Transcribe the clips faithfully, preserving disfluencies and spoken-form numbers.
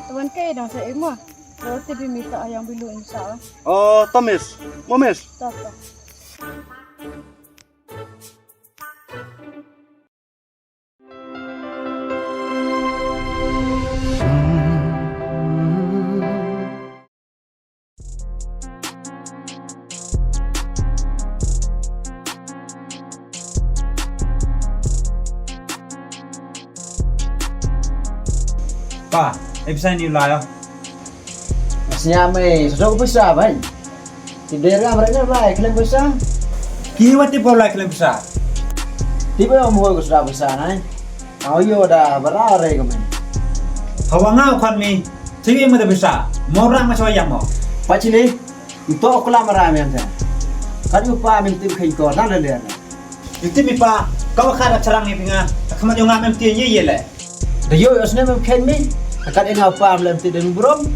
Wan ke dang sa imo. Lo te bi mi ta yang bilu insa. Oh, Thomas. Momes. Ta ta. Pa, e pisa ni lai o. Sñiaw me, sa ko pisa, bhai. Ti der nga mrek ne lai khlem pisa. Ki wa ti pa lai khlem pisa. Ti pa mo ko sa pisa nai. Au yo da bara re ko me. Hawa nga khon mi. Ti me da pisa. Mo rang ma sa ya mo. Pa chini. Nto ko la mara me am sa. Ka yu pa me ti khin ko na le le. Yu ti mi pa. Ka wa kha da charang ni pinga. Ka khmat yo nga me ti ye ye le. Da yo yo sne me khen mi. Ka de nga pa me ti de brum.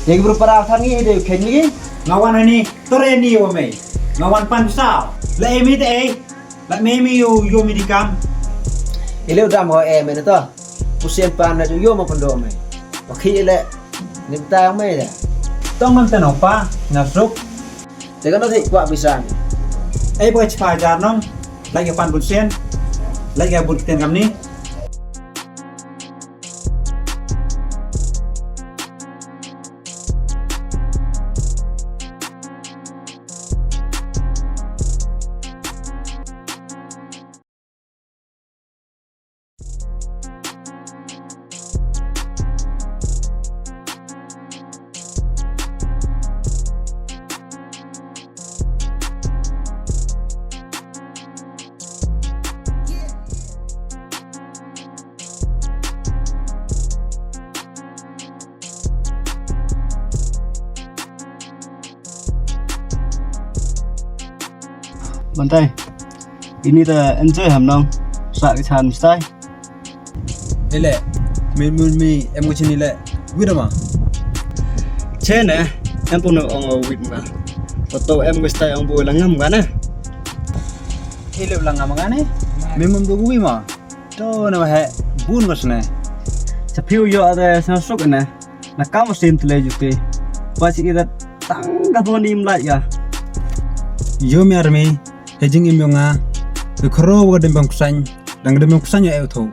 Ye brum para than ni de khen mi. Nga wan ni. Tore ni wa me. Nga wan pan sa. La e mi te e. La me mi yo yo mi di kam. Ile u dam ho e me to. Ku sien pan na yo ma pando me. Wa khi ile. Ni ta me ya. Tong man te no pa. Nga suk. Te ka no thik kwa pisa ni. E bo chpa jar nong. Lai ka pan bun sien. Lai ka bun ktien kam ni. Bantai. Ini ta enjoy ham nong. Sa ki chan stai. Ile. Mi mi mi em ko chini le. Wit ma. Chene. Em pu no ong wit ma. Ko to em ko stai ong bu la ngam ga ne. Ile la ngam ga ne. Mi mum do wi ma. To na he bun ko sne. Sa phiu yo ade sa suk ne. Na kam sim tle juti. Pa si ida tang ka thon im lai ya. Yo mi army, he jing im yo nga. Ke khro wa dem bang kusain, dang dem bang kusain yo e tho.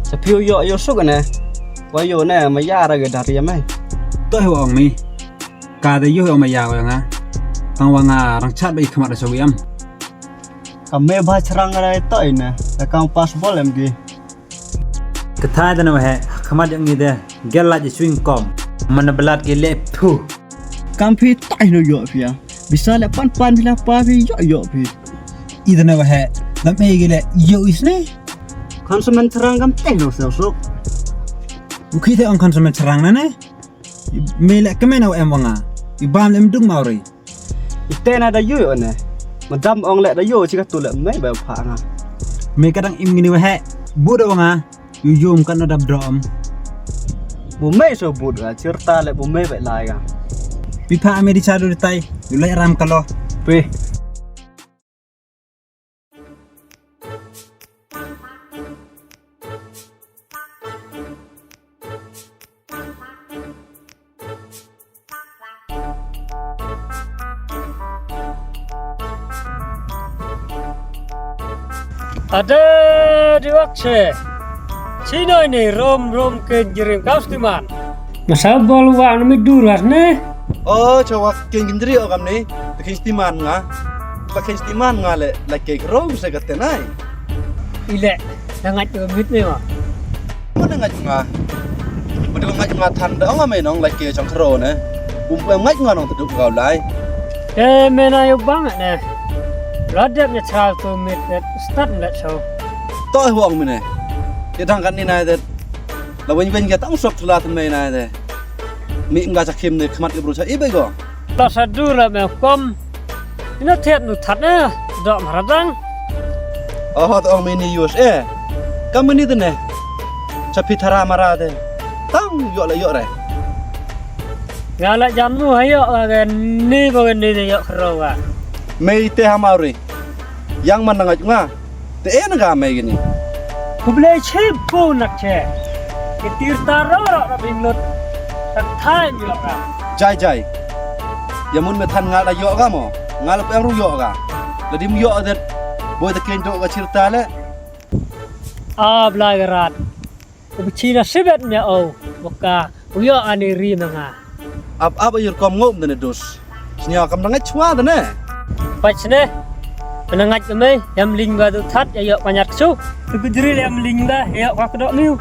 Sa phiu yo yo suk ne. Wa yo ne ma ya ra ga dar ya mai. To he ong mi. Ka de yo ong ma ya wa nga. Tang wa nga rang chat ba i khmat da sa wi am. Ka me ba chrang ra to ine. Da kam pas bol em gi. Ka thai da na wa he, khmat yang ni de, gel la ji swing kom. Mana belat ki le phu. Kam phi tai no yo phi ya. Bisa le pan pan phi la pa phi yo yo phi. I da na wa he, lam e ki le yo is ne. Khon semen chrang kam te no sel sok. U khi te ong khon semen chrang na ne. Me le kemen au em wa nga. I bam le em dung mau ri. Ite na da yu yo ne. Madam ong le da yu chi ka tu le me ba pha nga. Me ka dang im ngini wa he. Bu da wa nga. Yu yum ka na dap dom. Bu me so bu da chirta le bu me ba lai ga. Pi pha me di cha du tai. Yu le ram ka lo. Pi. Ada di wak che. Chinoi ni rom rom ken jirim kau stiman. Masa bol wa na mi dur was ne. Oh, chawa ken gendri o kam ni. Te ken stiman nga. Pa ken stiman nga le la ke rom se ka tenai. Ile, da ngait ko mit me ma. Mo da ngait nga. Mo da ngait nga than da nga me nong la ke chang khro ne. Um ngait nga nong taduk kau lai. Te me na yo bang ne. La dep ne chal tu mit ne start ne so. To huang me ne. Te dang kan ni na de. La wen wen ka tang sok la te me na de. Mi nga cha khim ne khmat ke bru cha i be go. Ta sa du la me kom. Ina thiat nu that na. Dok maradang. Oh, to ong me ni U S A. Kam me ni te ne. Cha phi thara mara te. Tang yo la yo re. Ya la jam nu ha yo ga ni ba ni yo khro ga. Me te ha mau ri. Yang man nga nga. Te en ga me gini. Ku ble chip pu nak che. Ki tir tar ro ro ra bing lut. Tak thai mi lo ka. Jai, jai. Ya mun me than nga da yoh ka mo. Nga la pem ru yoh ka. La dim yoh det. Boi ta ken do ka chirta le. A Blai Garat. U bichi na sibet mia o. Waka. U yoh ani ri ma nga. Ap ap ayur kom ngop dane dus. Sñiaw kam da ngait chwa dane. Pait sne. Pynangait ka mei, yam ling ba du that, ya yoh panyat ksu. Tu ku jri yam ling ba, ya yoh ka kdok miu.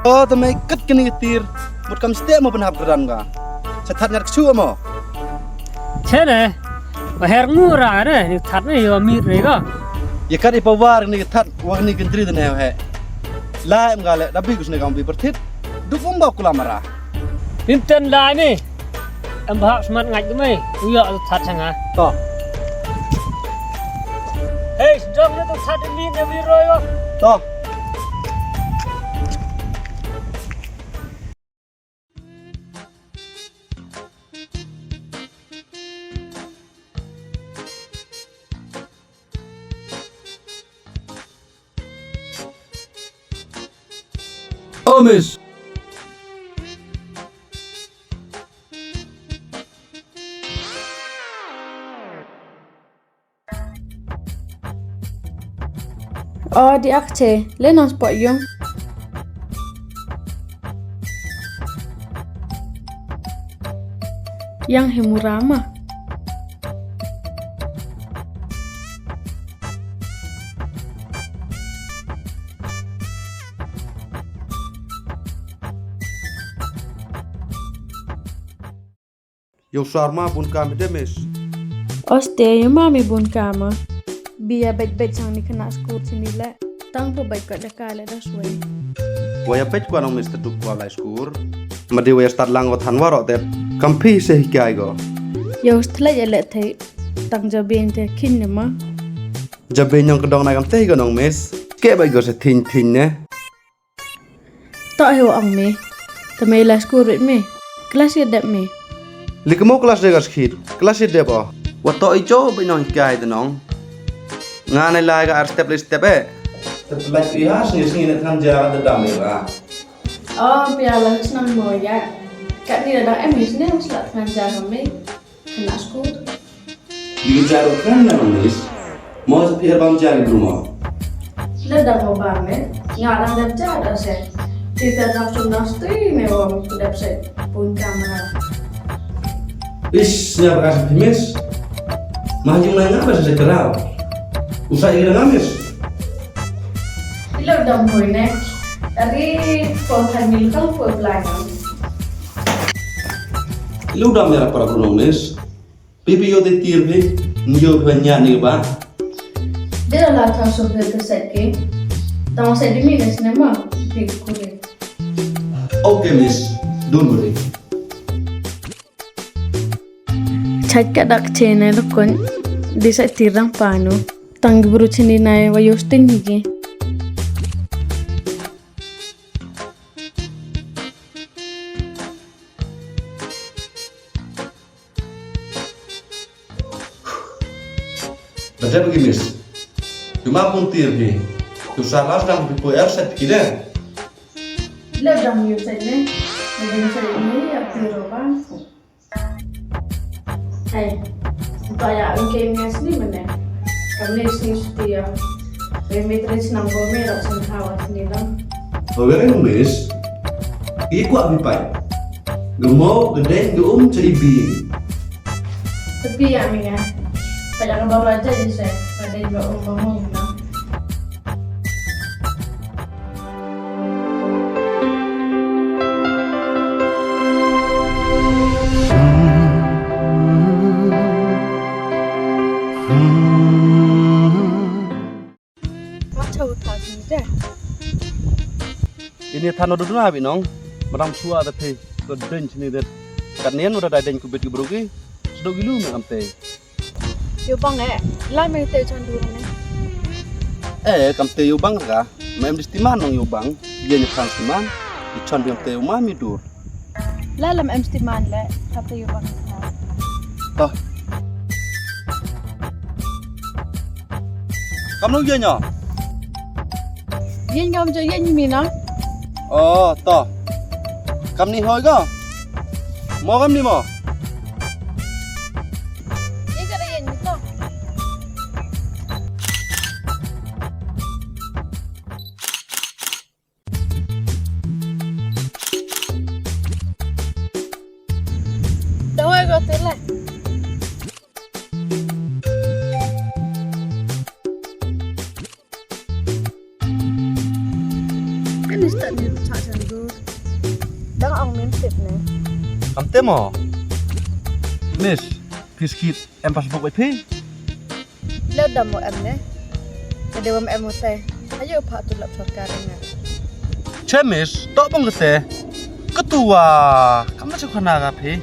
O, ta mei kat kani ka tir. Mut kam ste mo pynhap kran ka. Sa that nyat ksu mo. Che ne. Ba her ngu ra ne, ni that ne, yoh mir ne ka. Ya kat i pawar ni ka that, wa ni ka jri dane he. Lai em ka le, da bi kus ne kam bi perthit. Du kum ba kula mara. Ynten lai ni. Em bahak smat ngait ka mei. U yoh tu that changa. To. Hei, jong ne tu that ni ne wi roi wa. To. O, miss. O, di ak che, le nong spot yung. Yang he mura ma. Yow sar ma bun kam de, miss. Oste, yow ma mi bun kam ma. Bi ya bait bait sang ni khynnah skur chini le. Tang ko bait ko da ka le da swai. Wa ya bait ko nong miss ta duk ko lai skur. Ma de wa ya start lang ko than warok te. Kam phi se hikai ko. Yow stlet ya le thei. Tang jabieng te khin ne ma. Jabieng nong ka dong na kam te ko nong miss. Ke bait ko se thin thin ne. Toh he wa ong me. Te me la skur wit me. Class ya dep me. Li kamo class de ka skit. Class ya dep o. Wa toh i cho ba nong hikai de nong. Nga ne lai ka ar step le step e. Te pelak i ha sngi sngi ne than ja ka de dam i ra. O, pia la snang mo ya. Kat ni da dang em ni sne, sla than ja ka me. Khynnah skur. Di ka jaru kren na nong miss. Mo sa phi er bam jaru bru mo. Le da mo bam ne. Nga dang dep jaru se. Ti ta dang chum na stui me wa mo dep se. Bun kam ma. Ish, nya ba ka sa phi miss. Ma yung na nga ba sa kerau. Usa i nga miss. Ilo dam hoi ne. Tadi pon than mil kang pon blank. Ilo dam ya para bru nong miss. Pipi yo te tir phi, nyo phi nya ni ba. De la tha so phi te set ke. Tang set di mi ne cinema, phi kure. Okay, miss, don't worry. Chait ka dak chene lo kon, di set tir dang panu. Tang bru chini nai wa yo sting hi ke. Bajak lagi, miss. Cuma pun tir ni. Tu salah dang pi poi er set ki de. Ila dang yu set ne. Ila yu set ne, ya tir bang. Hai. Ba ya, okay, miss ni mana. Kami sini setia. Remitri senang komen, rok senang hawa sini lang. Oke, miss. I kwah pi pai. Gamo, gedeng, geum, cha i bi. Tapi ya, mi ya. Pada ka baru aja je saya. Pada i ba um ba mo na. Wa cha u tha sini te. Ini than o duna bi nong. Madam chua da phi. Ko den sini de. Kat nien u da dai den ku bit ki bru ki. Sdok ilu me am te. Yo bang eh. La me te chan du ne. Eh, kam te yo bang ka. Me em di stiman nong yo bang. Ye ni than stiman. I chan bi am te yo ma mi dur. La lam em stiman le, kate yo bang. Toh. Kam nong ye nya? Ye ngam jo ye ni mi na. O, to. Kamni hoi ko. Mo kamni mo. Ye ka da yen ni to. Da hoi ko te le. Kan start ni cha chan gu. Dang ong min tip ne. Kam te mo. Miss, phi skit em passbook bai phi? Le dam mo em ne. Ka de wam em mo te. Ayo pha tu lap sorkar nga. Che miss, to bong ka te. Ka tu wa, kam na chu khana ka phi.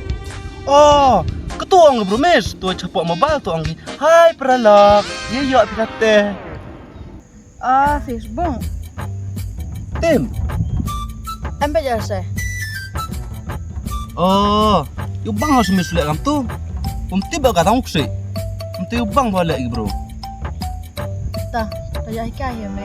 O, ka tu ong ka bru miss, tu chapoh mobile tu ong ki. Hai pralok, ye yo phi ka te. Ah, Facebook. Tim. Em ba ya se. Oh, yu bang hos mis le kam tu. Um tip ba ka tang uksi. Um tip bang ba le bro. Ta, ta ya ka ya me.